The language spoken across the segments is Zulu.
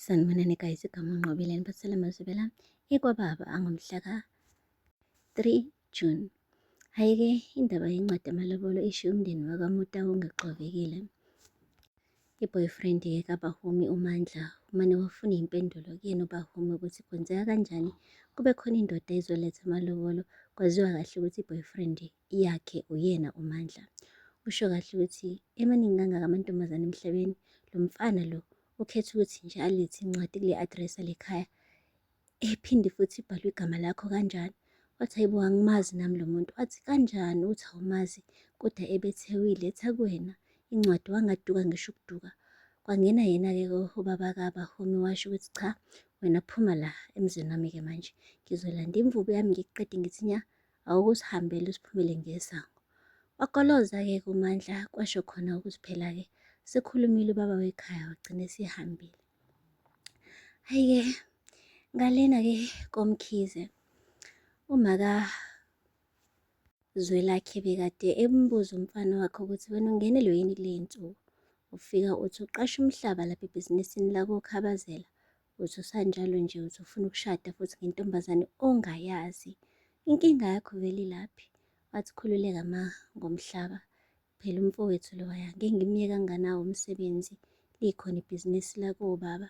Sanibonani guys, igama uNqobile niphathele amazwibela ikwababa angomhla ka-3 June. Hhayi-ke indaba yencwadi yamalobolo ishiye umndeni wakwaMotau ungexovekile. I-boyfriend-ke kaBahumi uMandla umane wafuna iy'mpendulo kuyena uBahumi ukuthi kwenzeka kanjani kube khona indoda ezoletha amalobolo kwaziwa kahle ukuthi i-boyfriend yakhe uyena uMandla. Usho kahle ukuthi emaningi kangaka amantombazane emhlabeni lo mfana lo ukhetha ukuthi nje alethe incwadi kule address yalekhaya ephinde futhi ibhalwe igama lakho kanjani. Wathi hayibo angimazi nami lo muntu. Wathi kanjani uthi awumazi kodwa ebethe uyiletha kuwena incwadi wangaduka ngisho ukuduka. Kwangena yena-ke ubaba kaBahumi washo ukuthi cha wena phuma la emzini wami-ke manje ngizolanda imvubu yami ngikuqede ngithi nya awukusihambele usiphumele ngesango. Wagoloza-ke kuMandla kwasho khona ukuthi phela-ke sekhulumile ubaba wekhaya wagcina esehambile. Hhayi-ke ngalena-ke koMkhize umaka Zwelakhe bekade embuza umfana wakhe ukuthi wena ungenelwe yini kule nsuku. Ufika uthi uqasha umhlaba lapha ebhizinisini lakoKhabazela. Uthi usanjalo nje uthi ufuna ukushada futhi ngentombazane ongayazi. Inkinga yakho vele ilaphi? Wathi khululeka ma ngomhlaba. Phela umfowethu lowaya ngeke ngimyeke anganawo umsebenzi likhona ibhizinisi lakobaba.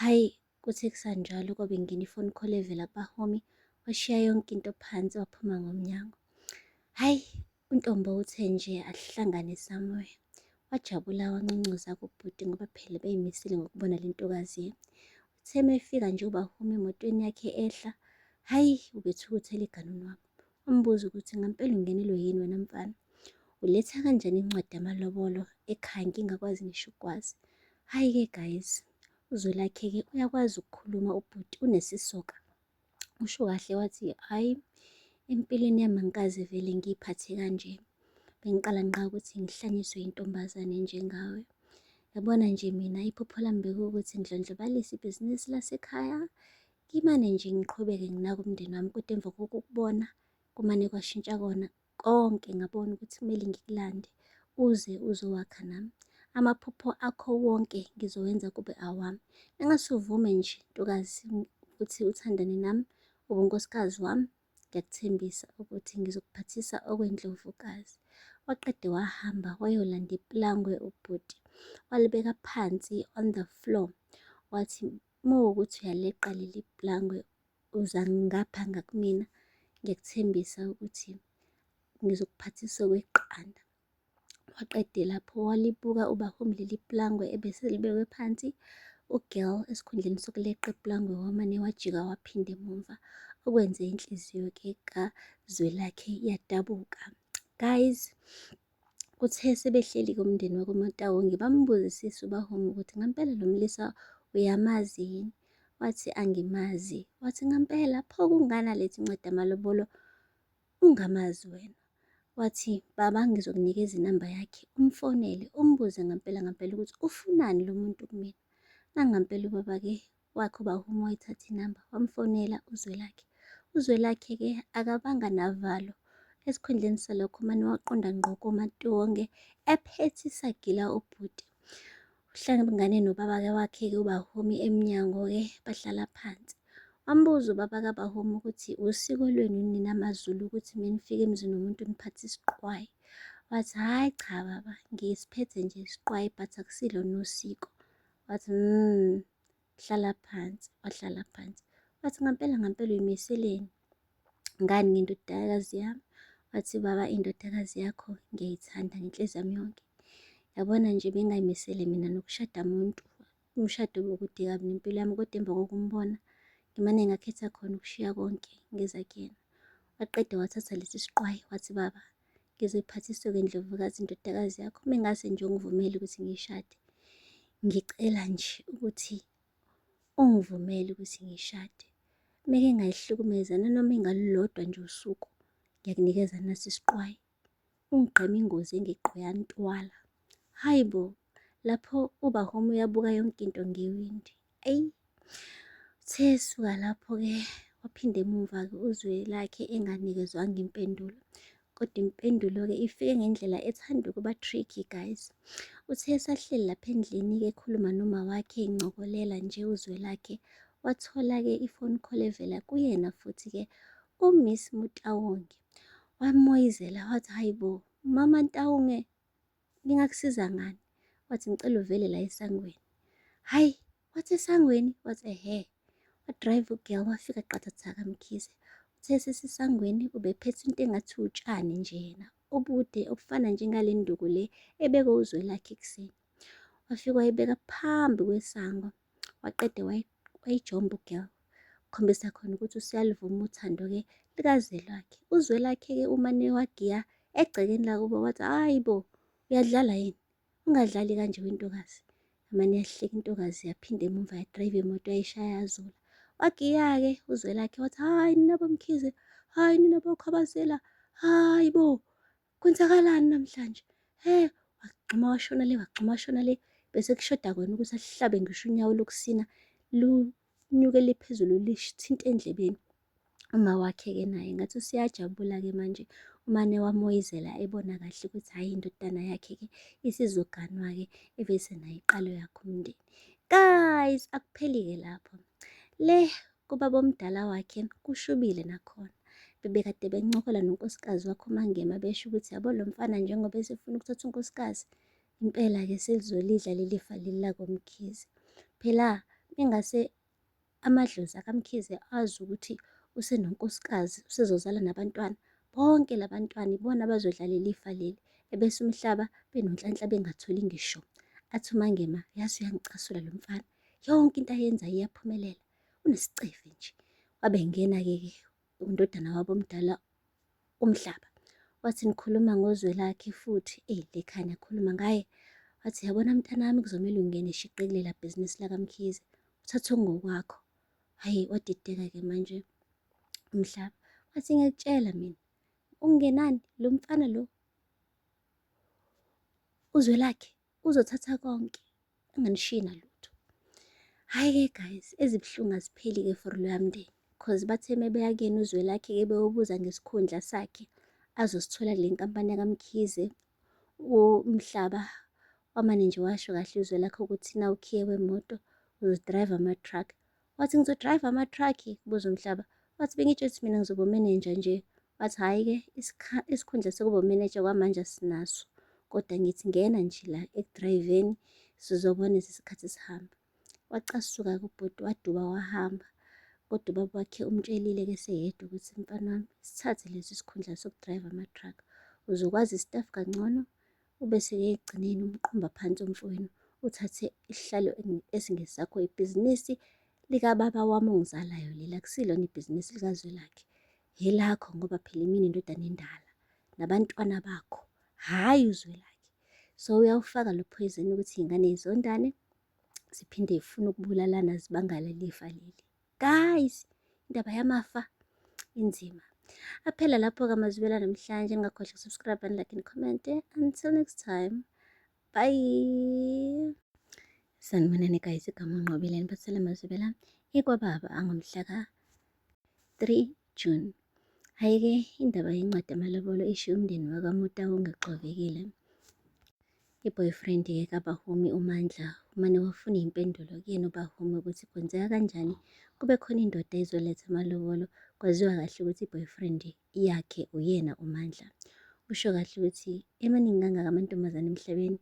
Hhayi kuthe kusanjalo kwabe ngena ifoni call evela kubahomi washiya yonke into phansi waphuma ngomnyango. Hhayi uNtombo uthe nje ahlangane somewhere. Wajabula wanconcoza kubhuti ngoba phela beyimisile ngokubona le ntokazi ye. Uthe mefika nje uBahumi emotweni yakhe ehla, hhayi ubethukuthela iganunu wabo. Umbuzo ukuthi ngampela ungenelwe yini wena mfana? Uletha kanjani incwadi yamalobolo ekhaya ngingakwazi ngisho ukwazi? Hhayi-ke guys, uZwelakhe-ke uyakwazi ukukhuluma ubhuti unesisoka. Usho kahle wathi hhayi empilweni yami angikaze vele ngiyiphathe kanje. Bengiqala ngqa ukuthi ngihlanyiswe intombazane njengawe. Yabona nje mina iphupho lami bekuwukuthi ngidlondlobalise ibhizinisi lasekhaya, ngimane nje ngiqhubeke nginake umndeni wami kodwa emva kokukubona kumane kwashintsha kona konke ngabona ukuthi kumele ngikulande uze uzowakha nami. Amaphupho akho wonke ngizowenza kube awami. Engase uvume nje ntokazi ukuthi uthandane nami, ube unkosikazi wami, ngiyakuthembisa ukuthi ngizokuphathisa okwendlovukazi. Waqede wahamba wayolanda iplangwe ubhuti, walibeka phansi on the floor. Wathi uma kuwukuthi uyaleqa leli plangwe uza ngapha ngakumina, ngiyakuthembisa ukuthi ngizokuphathisa okweqanda. Waqede lapho walibuka uBahumi leli plangwe ebese libekwe phansi. U-girl esikhundleni sokuleqa iplangwe wamane wajika waphinda emumva, okwenze inhliziyo-ke kaZwelakhe yadabuka. Guys, kuthe sebehleli kumndeni wakoMataung bambuzisisa uBahumi ukuthi ngampela lo mlisa uyamazi yini? Wathi angimazi. Wathi ngampela pho kungani aletha incwadi yamalobolo ungamazi wena? Wathi baba ngizokunikeza inamba yakhe umfonele umbuze ngampela ngampela ukuthi ufunani lo muntu kumina. Nangampela ubaba-ke wakhe uBahumi wayithatha inamba wamfonela uZwelakhe. UZwelakhe-ke akabanga navalo esikhundleni salokho mane waqonda ngqo koMatonge ephethe isagila ubhuti. Uhlangane nobaba-ke wakhe-ke uBahumi emnyango-ke bahlala phansi. Wambuza ubaba kaBahumi ukuthi usiko lwenu nina maZulu ukuthi menifika emzini womuntu niphathe isiqwayi. Wathi hhayi cha baba ngisiphethe nje isiqwayi but akusilo nosiko. Wathi hlala phansi, wahlala phansi. Wathi ngampela ngampela uyimiseleni ngani ngendodakazi yami? Wathi baba indodakazi yakho ngiyayithanda ngenhliziyo yami yonke. Yabona nje bengayimisele mina nokushada muntu umshado ubekude kabi nempilo yami kodwa emva kokumbona ngimane ngakhetha khona ukushiya konke ngeza kuyena. Waqeda wathatha lesi siqwayi wathi baba ngizoyiphathiswa kwendlovukazi indodakazi yakho uma ngase nje ungivumele ukuthi ngiyishade. Ngicela nje ukuthi ungivumele ukuthi ngishade. Meke ngayihlukumeza nanoma ingalulodwa nje usuku ngiyakunikeza nasi isiqwayi. Ungigqema ingozi engeqoya ntwala. Hhayi bo, lapho uBahome uyabuka yonke into ngewindi. Eyi, uthe esuka lapho-ke waphinde emumva-ke uZwelakhe enganikezwanga impendulo. Kodwa impendulo-ke ifike ngendlela ethanda ukuba tricky guys. Uthe esahleli lapha endlini-ke ekhuluma noma wakhe encokolela nje uZwelakhe, wathola-ke i-phone call evela kuyena futhi-ke uMiss Mutawonge. Wamoyizela wathi, hayi bo, Mama Ntawonge, ngingakusiza ngani? Wathi, ngicela uvele la esangweni. Hayi, wathi esangweni? Wathi, ehhe. Wadrayiva ugirl wafika qathatha kaMkhize. Uthe esesesangweni ubephethe into engathi utshani nje yena, obude obufana njengale nduku le ebekwe uZwelakhe ekuseni. Wafika wayibeka phambi kwesango, waqede wayijomba ugirl. Khombisa khona ukuthi useyaluvuma uthando-ke likaZwelakhe. UZwelakhe-ke umane wagiya egcekeni lakubo wathi, hhayi bo, uyadlala yini? Ungadlali kanje wentokazi. Yamane yahleka intokazi yaphinda emumva yadrayiva imoto yayishaya yazula. Wagiya-ke uZwelakhe wathi, hhayi nina boMkhize, hhayi nina boKhabazela, hhayi bo, kwenzakalani namhlanje? He, wagxuma washona le, wagxuma washona le, bese kushoda kona ukuthi ahlabe ngisho unyawo lokusina lunyukele phezulu lithinte endlebeni. Uma wakhe-ke naye ngathi useyajabula-ke manje, umane wamoyizela ebona kahle ukuthi hhayi indodana yakhe-ke isizoganwa-ke ebese naye iqalo yakhe umndeni. Guys, akupheli-ke lapho. Le kubaba omdala wakhe kushubile nakhona. Bebekade bencokola nonkosikazi wakhe uMangema besho ukuthi yabo lo mfana njengoba esefuna ukuthatha unkosikazi, impela-ke selizolidla leli fa leli lakoMkhize. Phela bengase amadlozi akaMkhize azi ukuthi usenonkosikazi, usezozala nabantwana. Bonke labantwana ibona abazodla leli fa leli, ebese umhlaba benonhlanhla bengatholi ngisho. Athi uMangema, yazi uyangicasula lo mfana, yonke into ayenzayo iyaphumelela, unesicefe nje. Wabe engena-ke ke undodana wabo omdala uMhlaba. Wathi nikhuluma ngoZwelakhe futhi, eyi lekhanya khuluma ngaye. Wathi yabona mntanami kuzomele ungene shiqe kulela bhizinisi lakaMkhize, uthathe okungokwakho. Hhayi wadideka-ke manje uMhlaba. Wathi ngiyakutshela mina, ungenani lo mfana lo uZwelakhe uzothatha konke anganishiyi nalutho. Hhayi-ke guys, ezibuhlungu azipheli-ke for loya mndeni cause bathe mebeya kuyena uZwelakhe-ke beyobuza ngesikhundla sakhe azosithola kule nkampani yakaMkhize. Umhlaba wamane nje washo kahle uZwelakhe ukuthi nawukhiye wemoto uzodrayiva ama-truck. Wathi ngizodrayiva ama-truck, kubuza uMhlaba. Wathi bengitshe ukuthi mina ngizoba umenenja nje. Wathi hhayi-ke isikhundla sokuba umeneja kwamanje asinaso, kodwa ngithi ngena nje la ekudrayiveni sizobona isikhathi sihamba. Wacasuka-ke ubhuti waduba wahamba. Kodwa ubaba wakhe umtshelile-ke eseyedwa ukuthi mfana wami sithathe lesi sikhundla sokudrayiva ama-truck, uzokwazi istaff kangcono ubese-ke ekugcineni umqumba phansi umfowenu uthathe isihlalo esingesakho ibhizinisi likababa wami ongizalayo leli akusilona ibhizinisi likaZwelakhe elakho ngoba phela imini indodana endala nabantwana bakho hhayi uZwelakhe. So uyawufaka lo poison ukuthi iy'ngane zizondane ziphinde zifune ukubulalana zibangale lifa leli. Guys, indaba yamafa inzima. Aphela lapho-ke amazwibela namhlanje. Ningakhohlwa ukusubscribe and like and comment. Until next time, bye. Sanibonani guys, igama uNqobile niphathele amazwibela ikwababa angomhla ka-3 June. Hhayi-ke indaba yencwadi yamalobolo ishiye umndeni wakwaMotau ungexovekile. I-boyfriend-ke kaBahumi uMandla umane wafuna iy'mpendulo kuyena uBahumi ukuthi kwenzeka kanjani kube khona indoda ezoletha amalobolo kwaziwa kahle ukuthi i-boyfriend yakhe uyena uMandla. Usho kahle ukuthi emaningi kangaka amantombazane emhlabeni.